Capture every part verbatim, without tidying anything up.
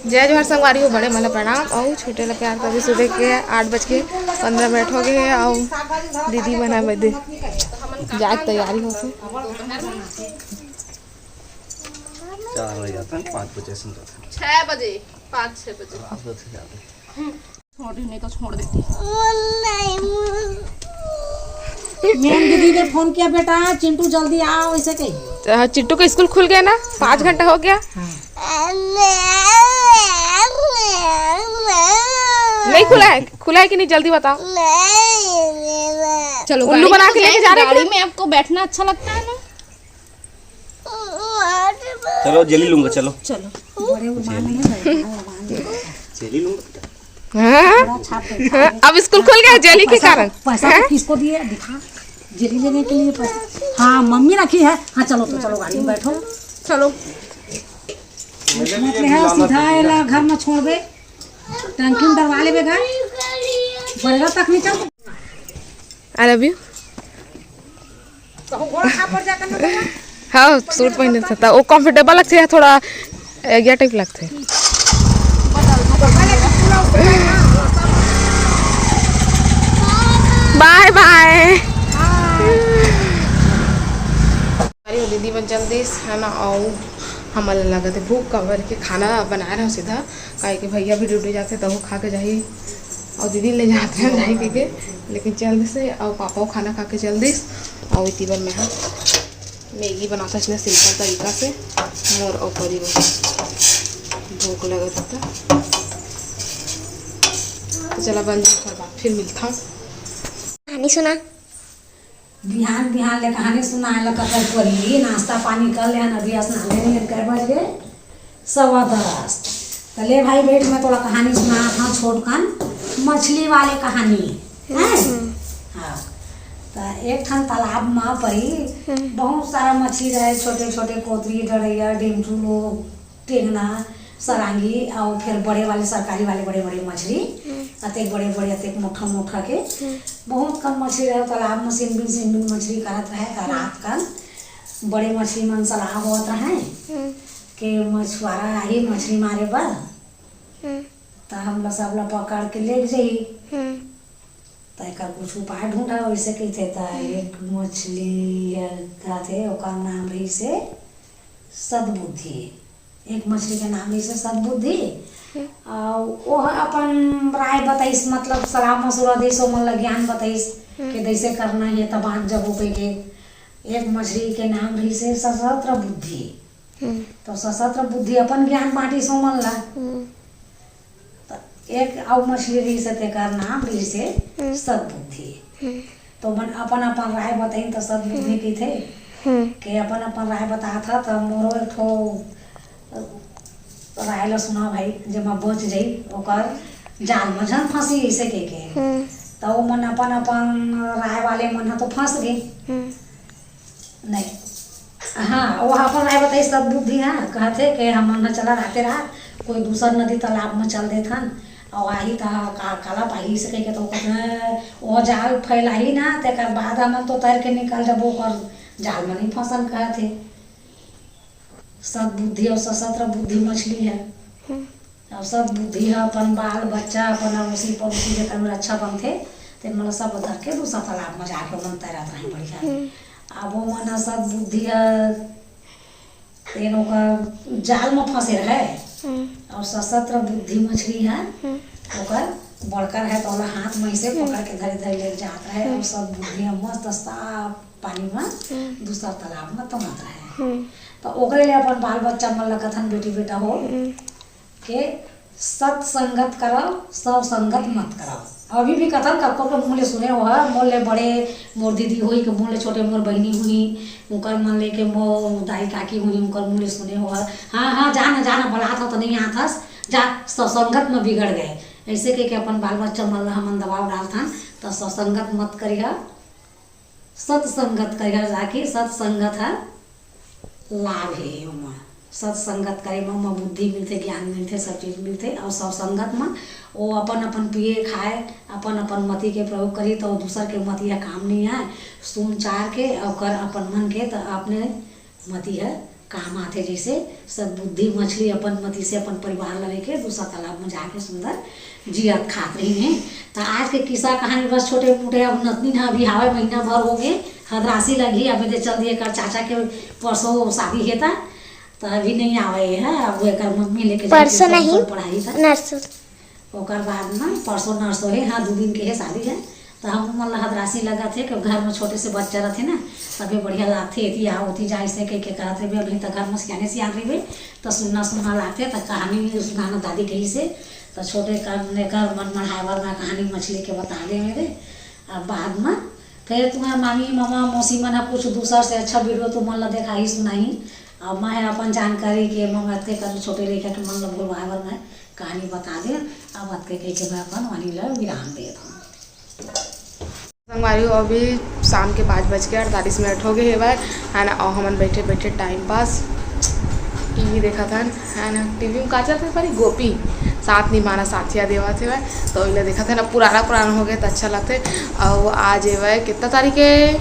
जय जोहार संगवारी हो, बड़े मन ला प्रणाम अउ छोटे ला प्यार। तभी सुबह के आठ बज के पंद्रह मिनट हो गए हे अउ दीदी मन ह बदे जाए के तैयारी होथे। चार बजे जाता है, पाँच बजे से जाता है। छह बजे, पाँच छह बजे। पाँच बजे से जाता है। छोड़ रही, नहीं तो छोड़ देती। मैम दीदी ने फोन किया, "बेटा चिंटू जल्दी आओ," ऐसे कही। हाँ, चिंटू का स्कूल खुल गया ना, पाँच घंटा हो गया। हाँ। नहीं खुला है, खुला है कि नहीं, जल्दी बताओ। चलो, उल्लू गाड़ी बना में के तो लेके जा रहे हैं गाड़ी क्या? में आपको बैठना अच्छा लगता है ना? चलो, जेली लूंगा, चलो। चलो। जेली लूंगा। हाँ। अब स्कूल खुल गया जेली के कारण। पैसा तो किसको दिए, दिखा। जेली लेने के लिए पैसा। हाँ, मम्मी रखी है। हाँ, चलो तो, चलो, गाड़ी में बैठो। चलो। मत ले, हाँ, सीधा एला घर में छोड़ दे। टंकी में डरवा लेबे घर। बरेगा तक नहीं चल। I love you। हाँ, सूट पहने था, था। वो comfortable लगते है, थोड़ा एगिया type लगते है। Bye bye। अरे, दीदी मन चल दिस, है ना, अउ हमन ला लगत हे भूख, काबर के खाना बनाए रहो सीधा, काहे कि भैया भी ड्यूटी जाथे, तहू खा के जाही, अउ दीदी ले जात रहे जाही कहिके, लेकिन चल दिस हे, अउ पापा खाना खा के चल दिस, अउ इति बर मैं हा मैगी बनाता इसने simple तरीका से, मोर अउ परी बर भूख लगत हे त। तो चला बन जाए, ओकर बाद फिर मिलता हूँ। कहानी सुना। बिहान बिहान ले कहानी सुनाए ला ककर परी, नाश्ता पानी कर लेहन, अभी स्नान नहीं लेन, कै बज गे? सवा दस। त ले भाई बैठ, मैं तोला कहानी सुनात हूँ, छोटकन मछली वाले कहानी, हैं? हम्म। हाँ। त एक ठन तालाब म परी हम्म। बहुत सारा मछली रहे, छोटे छोटे कोतरी, डड़ैया, डेमचू लोग, टेंगना, सरांगी, अउ फिर बड़े वाले, सरकारी वाले बड़े बड़े मछली, हम्म। अतेक बड़े बड़े, अतेक मोटा मोटा के, हम्म। बहुत कम मछली रहे तालाब में, सिनबिन सिनबिन मछली करत रहे। त हम्म। रात कन बड़े मछली मन सलाह होवत रहे हम्म। के मछुआरा आही मछली मारे बर, हम्म। त हमला सबला पकड़ के लेग जाही। हम्म। त एकर कुछ उपाय ढूंढा, वैसे कहिथे। त हम्म। एक मछली ह, कहिथे, ओकर नाम रहिसे सद्बुद्धि। एक मछली के नाम रहिसे सद्बुद्धि। हम्म। अउ ओह अपन राय बताइस, मतलब सलाह मशवरा दिस, ओमन ला ज्ञान बताइस हम्म। कि जैसे करना हे, तब बांच जबो कहिके। एक मछली के नाम रहिसे सशस्त्र बुद्धि। हम्म। तो सशस्त्र बुद्धि अपन ज्ञान बांटिस ओमन ला। हम्म। त एक अउ मछली रहिसे, तेकर नाम रहिसे हम्म। सद्बुद्धि। हम्म। तो मन अपन अपन राय बताइन, त सद्बुद्धि हम्म। कहिथे हम्म। के अपन अपन राय बतात ह, त मोरो एक ठो राय ल सुना भाई, जेमा बच जाई, ओकर जाल म झन फंसी, अइसे कहिके। हम्म। त ओमन अपन अपन राय वाले मन ह तो फंस गे। हम्म। नहीं। हाँ, वो अपन राय बताइस सद्बुद्धि ह, कहथे कि हमन ह चला राते रात कोई दूसर नदी तालाब में चल देथन, अउ आही त का, काला पाही, अइसे कहिके। तो कहथे, वो जाल फैलाही ना, तेकर बाद हमन तो तैर के निकल जबो, ओकर जाल में नहीं फंसन, कहथे। सद्बुद्धि अउ सशस्त्र बुद्धि मछली ह। हम्म। अउ सद्बुद्धि ह अपन बाल बच्चा, अपन अड़ोसी पड़ोसी जेकर मेर अच्छा बनथे, तेन मन ल सब धर के दूसर तालाब म जाके ओमन तैरत रहे बढ़िया। हम्म। अब ओमन ह सद्बुद्धि ह, तेन ओकर जाल म फंसे रहे। हम्म। अउ सशस्त्र बुद्धि मछली ह, हम्म। ओकर बड़का रहे, त ओला हाथ म अइसे हम्म। पकड़ के धरे धरे ले जात रहे। अउ हम्म। सद्बुद्धि ह मस्त साफ पानी म हम्म। दूसर तालाब म तमत रहे। हम्म। त ओकरे ले अपन बाल बच्चा मन ल कथन, बेटी बेटा हो, हम्म। के सत्संगत करव, सव संगत मत करव। अभी भी कथन, कतको के मुँह ले सुने हो, मोर ले बड़े मोर दीदी होही, के मोर ले छोटे मोर बहिनी होही, उंकर मन ले के मोर दाई काकी होही, उंकर मुँह ले सुने हो। हाँ, हाँ, जा ना, जा ना, बलात हव त नहीं आत हस, जा, सव संगत में बिगड़ गए। अइसे कहिके अपन बाल बच्चा मन ल हमन दबाव डालथन, त सव संगत मत करिहा। सत्संगत करिहा, जाके सत्संगत ह लाभ हे ओमा। सत्संगत करे म ओमा बुद्धि मिलथे, ज्ञान मिलथे, सब चीज मिलथे। अउ सब संगत म ओ अपन अपन पिए खाए, अपन अपन मति के प्रयोग करही, त ओ दूसर के मति ह काम नइ आय। सुन चार के, ओकर अपन मन के, त अपने मति ह काम आथे, जैसे सब बुद्धि मछली अपन मती से अपन परिवार ल लेके दूसरा तालाब में जाके सुंदर जियत खात रही है। तो आज के किस्सा कहानी बस छोटे मोटे, अब नतनी ना अभी हावे, महीना भर हो गए, हदरासी लगी, अभी दे चल दिए कर चाचा के परसों शादी है था, तो अभी नहीं आवे है। अब वो एकर मम्मी लेके जाके परसों नहीं, पढ़ाई था। नरसों। ओकर बाद ना परसों नरसों है, हाँ, दू दिन के है शादी है। तो हम मन ला हदरासी लगत है कि घर में छोटे से बच्चा रहते ना, तबे बढ़िया लागथे, एती आ ओती जा, ऐसे कह के करत रहिबे। अभी तो घर में सियाने सियान रहिबे, तो सुनना सुनना लागथे, तो कहानी सुनाना दादी कही से, तो छोटे कर, एकर मन बढ़ाए बर मैं कहानी मछली के बता दे मेरे। अब बाद में फिर तुम्हार मामी, मामा, मौसी मन ह कुछ दूसर से अच्छा वीडियो तुमन ला देखाही, सुनाही। अब मैं ह अपन जानकारी के, मैं अतके कन छोटे लइका के मन ला भुलवाए बर मैं कहानी बता दे। अब अतके कह के मैं अपन वाणी ला विराम देत हूँ। संगवारी हो, अभी शाम के पाँच बज के अड़तालीस मिनट हो गए हेवय, है ना। और हमन बैठे बैठे टाइम पास टीवी देखत हन, है ना। टीवी में का चलत हे परी? गोपी साथ निभाना साथिया देवत हेवय, तो ओला देखत हन। अब पुराना पुराना हो गए तो अच्छा लगथे। और आज एवय कितना तारीख है?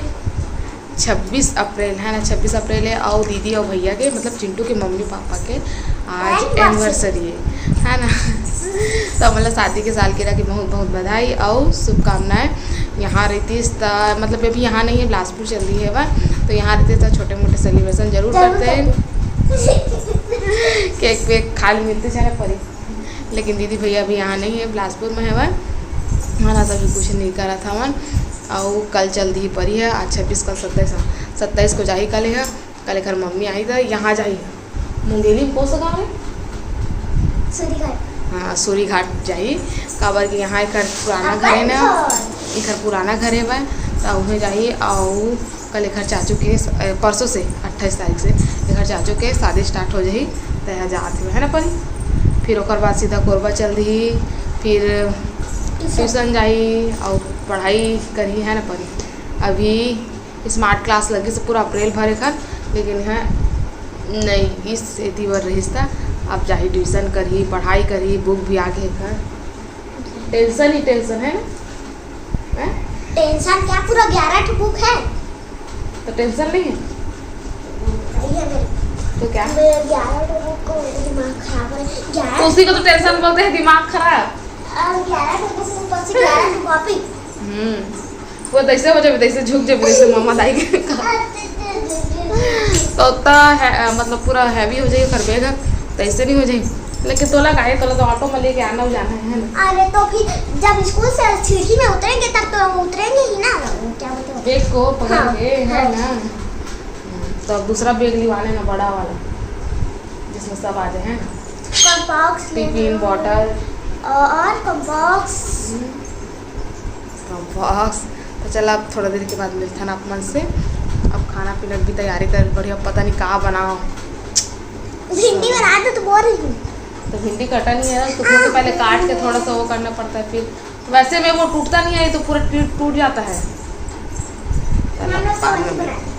छब्बीस अप्रैल, है ना, छब्बीस अप्रैल है। और दीदी और भैया के, मतलब चिंटू के मम्मी पापा के आज एनिवर्सरी है, है ना। तो मतलब शादी के सालगिरह की बहुत बहुत बधाई और शुभकामनाएं। यहाँ रहतीस त, मतलब अभी यहाँ नहीं है, बिलासपुर चल रही है वह, तो यहाँ रहतीस त छोटे मोटे सेलिब्रेशन जरूर करते हैं। केक वेक खा ली मिलते चले परी, लेकिन दीदी भैया अभी यहाँ नहीं है, बिलासपुर में है वह, है ना, तभी कुछ नहीं करत हवन। और कल चल दी परी है, आज छब्बीस, कल सत्ताईस, सत्ताईस को जाही कल है। कल एकर मम्मी आई त यहाँ जाही, मुंगेली में कोन सा गाँव है? सूरीघाट। हाँ, सूरीघाट जाही, काबर कि यहाँ एकर पुराना घर है ना, एकर पुराना घर है वह, त उहें जाही। और कल एकर चाचू के स-, ए, परसों से, अट्ठाईस तारीख से एकर चाचू के शादी स्टार्ट हो जाही, त यहाँ जात हुए, है ना परी। फिर ओकर बाद सीधा कोरबा चल दी, फिर ट्यूशन जाही और पढ़ाई करही, है ना परी। अभी स्मार्ट क्लास लगिस पूरा अप्रैल भर एखर, लेकिन है नहीं, इस एती बर रहिस त अब जाही, ट्यूशन करही, पढ़ाई करही, बुक भी आगे एखर। टेंशन ही टेंशन है ना? हैं? टेंशन क्या, पूरा ग्यारह ठो बुक है। तो टेंशन नहीं है? नहीं है मेरे। तो क्या? मेरे ग्यारह ठो बुक को, मेरा दिमाग खराब है। ग्यारह तो उसी को तो टेंशन बोलते हैं, दिमाग खराब। और ग्यारह ठो बुक, ऊपर से ग्यारह ठो कॉपी। हम्म। वो तैसे हो जाबे, तैसे झुक जाबे, जैसे मामा दाई के। तो उतना है, मतलब पूरा हैवी हो जाही ओकर बैग ह, तैसे नहीं हो जाही। लेकिन तोला काहे, तोला तो ऑटो में लेके आना जाना है, है ना? अरे तो फिर जब स्कूल से सीढ़ी में उतरेंगे तब तो हम उतरेंगे ही ना, क्या बोलते हो? बैग को पकड़ हाँ, के, है हाँ। ना? तो अब दूसरा बैग लिवा लेना, बड़ा वाला, जिसमें सब आ जाए, है ना? कॉम्बॉक्स लेना। Tiffin, bottle. और कॉम्बॉक्स। कॉम्बॉक्स। तो चला, अब थोड़ा देर के बाद मिलथन आप मन से। अब खाना पीना की तैयारी कर, बढ़िया, पता नहीं का बनाओ। भिंडी बना दो तो बोल रही हूँ। तो भिंडी कटा नहीं है ना, उसको थोड़ा पहले काट के थोड़ा सा वो करना पड़ता है, फिर वैसे में वो टूटता नहीं है, ये तो पूरा टूट, टूट जाता है। चलो, हम लोग बाद में सब्जी बनाएंगे।